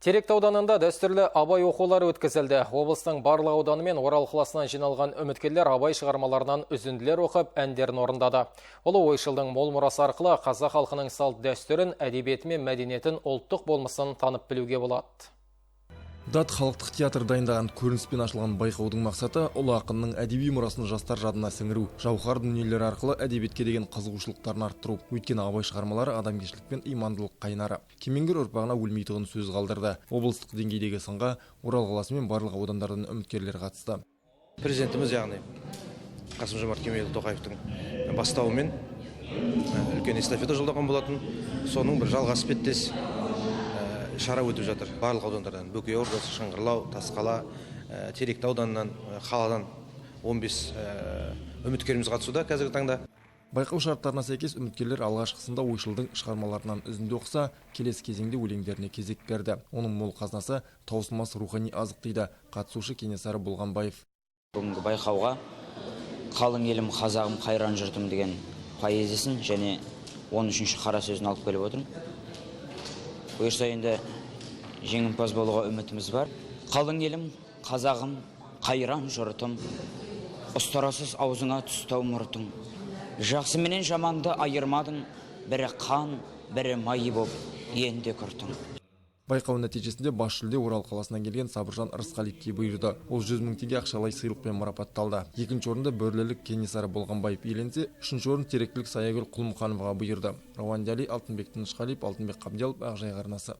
Теректі ауданында дәстүрлі Абай оқулары өткізілді. Облыстың барлық ауданы мен Орал қаласынан жиналған үміткерлер Абай шығармаларынан үзінділер оқып, әндерін орындады. Ұлы ойшылдың мол мұрасы арқылы қазақ халқының салт дәстүрін, әдебиеті мен мәдениетін, ұлттық болмысын танып білуге болады. Дат халықтық театр дайындаған көрініспен ашылған байқаудың мақсаты – ұлы ақынның әдеби мұрасын жастар жадына сіңіру, жауһар дүниелері арқылы әдебиетке деген қызығушылықтарын арттыру. Өйткені Абай шығармалары – адамгершілік пен имандылық қайнары. Кемеңгер ұрпағына өлмейтұғын сөз қалдырды. Облыстық деңгейдегі сынға Орал қаласы мен барлық аудандардан үміткерлер қатысты. Президентіміз, яғни Қасым Жомарт Кемелұлы Тоқаевтың бастауымен үлкен эстафета жолдаған болатын. Соның бір жалғасы іспеттес шара өтіп жатыр. Барлық аудандардан: Бөкей ордасы, Шыңғырлау, Тасқала, Теректі ауданынан, қаладан 15 үміткеріміз қатысуда қазіргі таңда. Байқау шарттарына сәйкес, үміткерлер алғашқысында ойшылдың шығармаларынан үзінді оқыса, келесі кезеңде өлеңдеріне кезек берді. Оның мол қазынасы – таусылмас рухани азық, дейді қатысушы Кенесары Болғанбаев. Бүгінгі байқауға «Қалың елім, қазағым, қайран жұртым» деген поэзиясын және 13-ші қара сөзін алып келіп отырмын. Бұйырса, енді жеңімпаз болуға үмітіміз бар. Қалың елім, қазағым, қайран жұртым, ұстарасыз аузыңа түстау мұртың. Жақсы менен жаманды айырмадың, бірі қан, бірі май боп енді күртің. Байқау нәтижесінде бас жүлде Орал қаласынан келген Сабыржан Рысқалиевке бұйырды. Ол 100 000 теңге ақшалай сыйлықпен марапатталды. Екінші орынды бөрлілік Кенесары Болғанбаев иеленсе, үшінші орын теректілік Саягүл Құлмұхановаға бұйырды. Рауан Дәли, Алтынбек Тынышқалиев, Алтынбек Қабделов, Ақжайық арнасы.